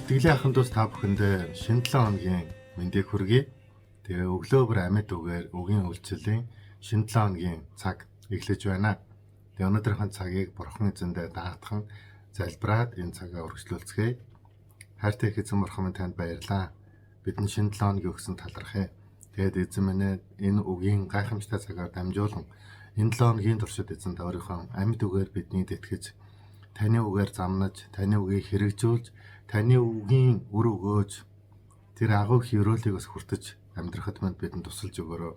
Итгэлийн ахын дүүс, та бүхэндээ шинэ 7 хоногийн мэндийг хүргэе. Тэгээ өглөө бүр амьд үгээр үгийн үйлчлэлийн шинэ 7 хоногийн цаг эхлэж байна. Тэгээ өнөөдрийнхөө цагийг Бурхан эзэндээ даатхан залбираад энэ цагаа үргэлжлүүлцгээе. Хайртай их эзэн Бурхан минь, танд баярлалаа. Бидний шинэ 7 хоногийн өгсөн талархъя. Тэгээд эзэн минь ээ, энэ үгийн гайхамшигтай цагаар дамжуулан энэ 7 хоногийн туршид эзэн та өөрийнхөө амьд үгээр бидний тэтгэж, таны үгээр замнаж, таны үгийг хэрэгжүүлж, таны үгийн үр өгөөж, тэр агуу их ерөөлийг бас хүртэж амьдрахад манд бидэнд тусалж өгөөрэй.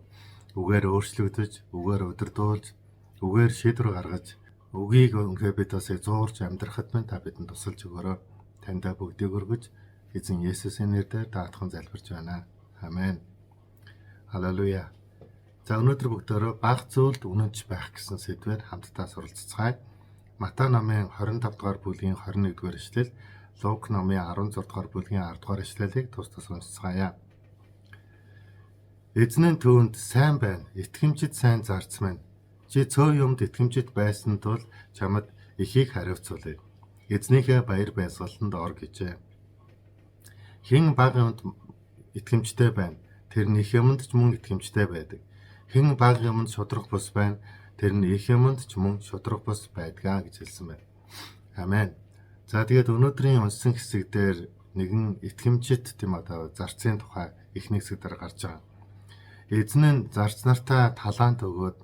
Үгээр өөрчлөгдөж, үгээр удирдуулж, үгээр шийдвэр гаргаж, үгийг үнэхээр бид бас зуурч амьдрахад мань та бидэнд тусалж өгөөрэй. Таньдаа бүгдийг өргөж, эзэн Есүсийн нэрээр даатхан залбирч байна. Амен. Халелуя. За, өнөөдөр бүгдөө бага зүйлд үнэнч байх гэсэн сэдвээр хамтдаа суралцацгаая. Матай номын 25 дугаар бүлгийн 21 дугаар эшлэл, Лук номын 16 дугаар бүлгийн 10 дугаар эшлэлийг тус тус уншицгаая. Эзэн нь түүнд: "Сайн байна. Итгэмжит сайн зарц минь. Чи цөөн юмд итгэмжит байсан тул чамд ихийг хариуцуулъя. Эзнийхээ баяр баясгаланд ор" гэжээ. Хэн бага юмд итгэмжтэй байна, тэр нь их юмд ч мөн итгэмжтэй байдаг. Хэн бага юмд шударга бус байна, тэр нь их юмд ч мөн шударга бус байдгаа гэж хэлсэн байна. Амен. За, тэгээд өнөөдрийн уншсан хэсэг дээр нэгэн итгэмжит тийм одоо зарцын тухай эхний хэсэг дээр гарч байгаа. Эзэн нь зарц нартаа талант өгөөд,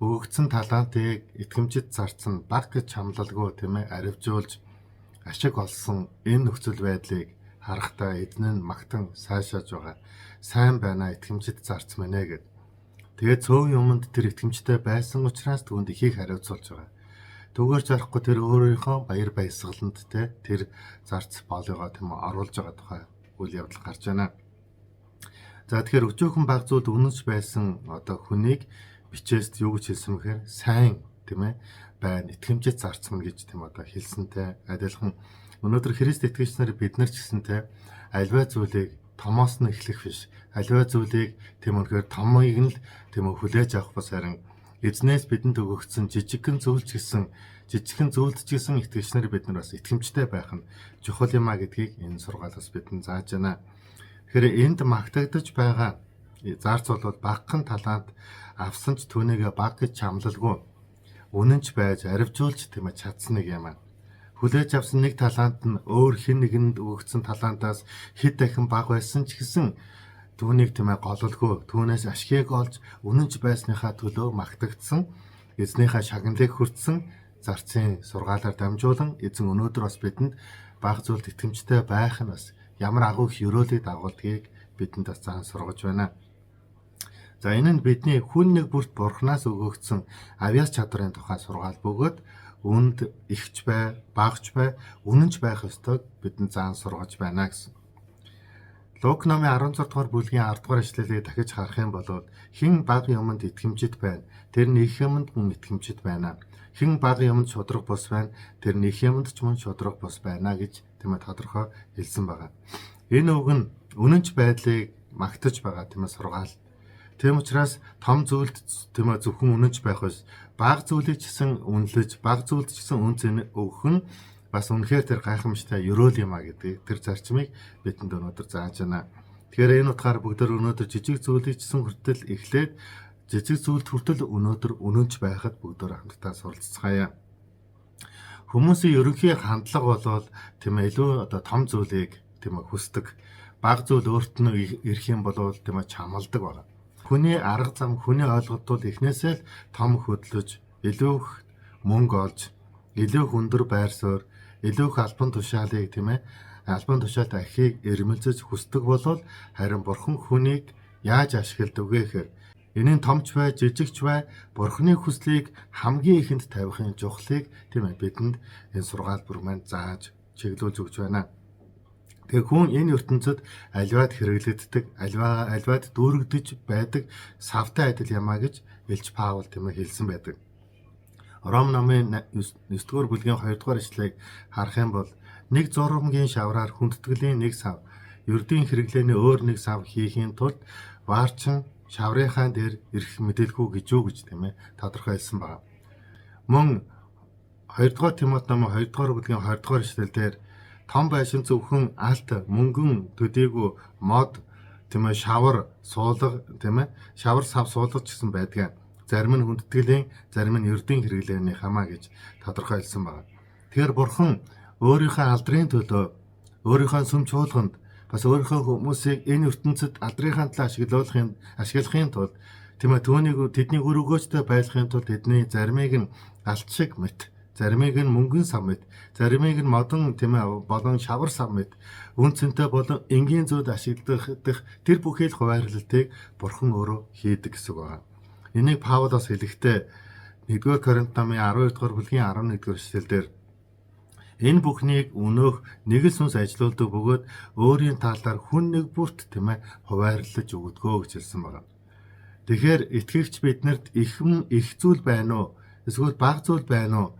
өгөгдсөн талантыг итгэмжит зарц нь бага гэж чамлалгүй, тийм ээ, аривжуулж ашиг олсон энэ нөхцөл байдлыг харахтаа эзэн нь магтан сайшааж байгаа. "Сайн байна, итгэмжит зарц минь ээ" гэд. Тэгээд цөөн юмд тэр итгэмжтэй байсан учраас түүнд ихийг хариуцуулж байгаа. Түүгээр жарахгүй тэр өөрийнхөө баяр баясгаланд те тэр зарц боолыгоо, тийм, оруулж байгаа тухай үйл явдал гарч байна. За, тэгэхээр өчүүхэн бага зүйлд үнэнч байсан одоо хүнийг бичээст юу гэж хэлсэн бэхээр "Сайн, тийм ээ, байна, итгэмжит зарц минь" гэж, тийм, одоо хэлсэнтэй адилхан өнөөдөр Христ итгэгч нар, бид нар ч гэсэн те аливаа зүйлийг томоос нь эхлэх биш. Аливаа зүйлийг, тийм, үнэхээр томыг нь л, тийм, хүлээж авах бас, харин эзнээс бидэнд өгөгдсөн жижигхэн зүйл ч гэсэн, жижигхэн зүйлд ч гэсэн итгэгч нар, бид нар бас итгэмжтэй байх нь чухал юм а гэдгийг энэ сургаалаас бидэнд зааж байна. Тэгэхээр энд магтагдаж байгаа зарц бол багахан талант авсан ч түүнийгээ бага гэж чамлалгүй үнэнч байж аривжуулж, тийм ээ, чадсан нэг юм аа. Хүлээж авсан нэг талант нь өөр хэн нэгэнд өгөгдсөн талантаас хэд дахин бага байсан ч гэсэн түүнийг, тийм ээ, гололгүй түүнээс ашигыг олж үнэнч байсныхаа төлөө магтагдсан, эзнийхээ шагналыг хүртсэн зарцын сургаалаар дамжуулан эзэн өнөөдөр бас бидэнд бага зүйлд итгэмжтэй байх нь бас ямар агуу их ерөөлийг дагуулдгийг бидэнд бас заан сургаж байна. За, энэ нь бидний хүн нэг бүрт бурхнаас өгөгдсөн авьяас чадварын тухай сургаал бөгөөд үүнд ихч бай, багч бай, үнэнч байх ёстойг бидэнд заан сургаж байна гэсэн. Лук номын 16 дугаар бүлгийн 10 дугаар эшлэлийг дахиж харах юм бол "Хэн бага юмд итгэмжит байна, тэр нь их юмд мөн итгэмжит байна. Хэн бага юмд шударга бус байна, тэр нь их юмд ч мөн шударга бус байна" гэж, тийм ээ, тодорхой хэлсэн байгаа. Энэ үг нь үнэнч байдлыг магтаж байгаа, тийм ээ, сургаал. Тийм учраас том зүйлд, тийм ээ, зөвхөн үнэнч байх биш, бага зүйлийг ч гэсэн үнэлж, бага зүйлд ч гэсэн үнэ цэнэ өгөх нь бас үнэхээр тэр гайхамшигтай ерөөл юм а гэдгийг, тэр зарчмыг бидэнд өнөөдөр зааж байна. Тэгэхээр энэ утгаар бүгд өнөөдөр жижиг зүйлийг ч гэсэн хүртэл эхлээд жижиг зүйлд хүртэл өнөөдөр үнэнч байхад бүгдөө хамтдаа суралцгаая. Хүмүүсийн ерөнхий хандлага болвол, тийм ээ, илүү одоо том зүйлийг, тийм ээ, хүсдэг. Бага зүйл өөрт нь ирэх юм бол, тийм ээ, чамалдаг байна. Хүний арга зам, хүний ойлголт бол эхнээсээ л том хөдлөж, илүү их мөнгө олж, илүү их өндөр байр суурь, илүү их албан тушаалыг, тийм ээ, албан тушаалд ахийг эрмэлзэж хүсдэг болвол, харин бурхан хүнийг яаж ашигладаг вэ гэхээр энэ нь томч бай, жижигч бай, бурханы хүслийг хамгийн ихэнд тавихын чухлыг, тийм ээ, бидэнд энэ сургаал бүр маань зааж чиглүүлж өгч байна. Тэгээ хүн энэ ертөнцид аливаад хэрэглэгддэг, аливаа аливаад дүүрэгдэж байдаг савтай адил юм а гэж Элч Паул, тийм ээ, хэлсэн байдаг. Ром номын 9-р бүлгийн 2-р эшлэлийг харах юм бол "Нэг зурмагийн шавраар хүндэтгэлийн нэг сав, ердийн хэрэглээний өөр нэг сав хийхийн тулд ваарчин шаврынхаа дээр эрх мэдэлгүй гэж үү" гэж, тийм ээ, тодорхой хэлсэн байна. Мөн 2 дугаар Тимот номын 2 дугаар бүлгийн 20 дугаар эшлэл дээр Том байшин зөвхөн алт, мөнгөн төдийгүй мод, тийм ээ, шавар, суулга, тийм ээ, шавар сав суулгаж гэсэн байдгаа. Зарим нь хүндэтгэлийн, зарим нь ердийн хэрэглээний хамаа гэж тодорхойлсон байна. Тэгэхээр бурхан өөрийнхөө алдрын төлөө, өөрийнхөө сүм чуулганд бас өөрийнхөө хүмүүсийг энэ ертөнцид алдрынхаа төлөө ашиглахын тулд, тийм ээ, түүнийг тэдний үр өгөөжтэй байлгахын тулд тэдний заримыг нь алт шиг мэт, заримыг нь мөнгөн сав мэт, заримыг нь модон, тийм ээ, болон шавар сав мэт, үн цэнтэй болон энгийн зүйлд ашиглах тэр бүхий л хуваарлалтыг бурхан өөрөө хийдэг гэсэн үг байна. Энийг Паул бас хэлэхдээ 1-р Коринт намын 12 дугаар бүлгийн 11 дугаар эшлэлдэр энэ бүхнийг өнөөх нэг л сүнс ажилуулдаг бөгөөд өөрийн талаар хүн нэг бүрт, тийм ээ, хуваарлаж өгдөгөө гэж хэлсэн байна. Тэгэхээр итгэгч биднэрт их зүйл байна уу? Эсвэл бага зүйл байна уу?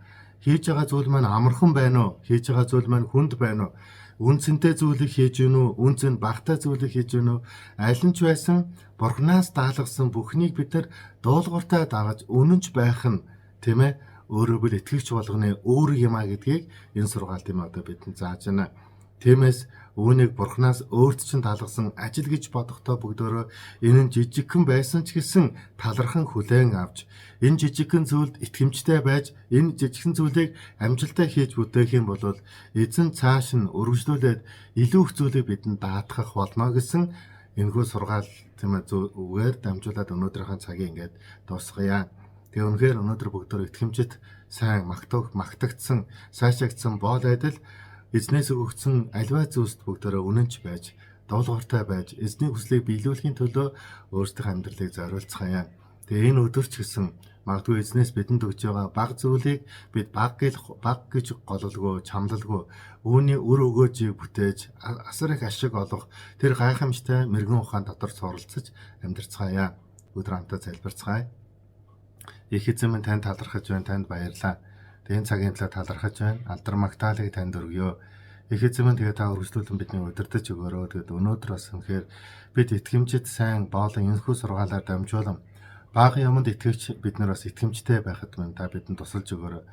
Хийж байгаа зүйл маань амархан байна уу? Хийж байгаа зүйл маань хүнд байна уу? Үн цэнтэй зүйлийг хийж гэнэ үү? Үн цэн багатай зүйлийг хийж гэнэ үү? Аль нь ч байсан Бурханаас даалгасан бүхнийг бид нар дуулууртай дагаж үнэнч байх нь, тийм ээ, өөрөөр бид итгэгч болгоны үүрэг юм а гэдгийг энэ сургаал, тийм одоо бидэнд зааж байна. Тиймээс үүнийг Бурханаас өөрт чинь даалгасан ажил гэж бодохдоо бүгдөө энэ нь жижигхэн байсан ч гэсэн талархан хүлээн авч энэ жижигхэн зүйлд итгэмжтэй байж энэ жижигхэн зүйлийг амжилттай хийж бүтээх юм бол эзэн цааш нь өргөжлүүлээд илүү их зүйлийг бидэнд даатгах болно гэсэн энэхүү сургаал, тийм ээ, үгээр дамжуулаад өнөөдрийнхөө цагийг ингээд дуусгая. Тэгээ үнэхээр өнөөдөр бүгдөө итгэмжит сайн магтагдсан, сайшаагдсан боол адил эзнээс өгөгдсөн аливаа зүйлсд бүгдөө үнэнч байж, дуулууртай байж, эзний хүслийг биелүүлэхийн төлөө өөрсдийнхөө амьдралыг зориулцгаая. Тэгээ энэ өдөр ч гэсэн магадгүй эзнээс бидэнд өгж байгаа бага зүйлийг бид бага гэж гололгүй, чамлалгүй үүний үр өгөөжийг бүтээж асар их ашиг олох тэр гайхамшигтай мэргэн ухаан дотор суралцаж амьдарцгаая. Өдөр хамтаа залбирцгаая. Их эзэн минь, танд талархаж байна, танд баярлалаа. Тэгээ энэ цагийн төлөө талархаж байна. Алдар магтаалыг танд өргөё. Их эзэн минь, тэгээ та өргөжлүүлэн бидний удирдах өгөөрэй. Тэгээд өнөөдөр бас үнэхээр бид итгэмжит сайн боолон энэхүү сургаалаар дамжуулан бага юмд итгэгч бид нар бас итгэмжтэй байхад мань та бидэнд тусалж өгөөрэй.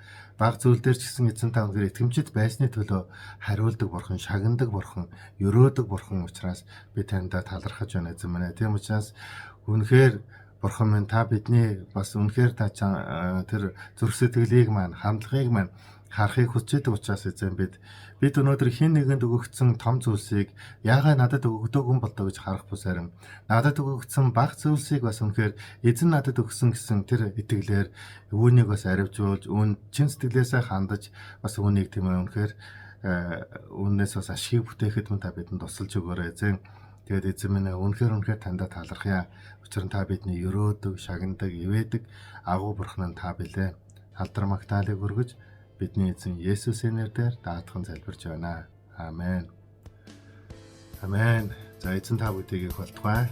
Бага зүйл дээр ч гэсэн эзэн та үнэхээр итгэмжит байсны төлөө хариулдаг бурхан, шагнадаг бурхан, ерөөдөг бурхан учраас би таньдаа талархаж байна, эзэн минь. Тийм учраас үнэхээр бурхан минь, та бидний бас үнэхээр та тэр зүрх сэтгэлийг маань, хандлагыг маань харахыг хүсэж байдаг учраас эзэн бид өнөөдөр хэн нэгэнд өгөгдсөн том зүйлсийг яагаад надад өгөгдөөгүй юм бол доо гэж харах бус харин надад өгөгдсөн бага зүйлсийг бас үнэхээр эзэн надад өгсөн гэсэн тэр итгэлээр үүнийг бас аривжуулж, үүн чин сэтгэлээсээ хандаж бас үүнийг, тийм ээ, үнэхээр үүнээс бас ашигыг бүтээхэд мөн та бидэнд тусалж өгөөрэй, эзэн. Тэгээд эзэн минь, үнэхээр таньдаа талархъя. Учир нь та бидний ерөөдөг, шагнадаг, ивээдэг агуу бурхан нь та билээ. Алдар магтаалыг өргөж бидний эзэн Есүсийн нэрээр даатхан залбирч байна. Амен. Амен. За, эзэн та бүгдийг их болтугай.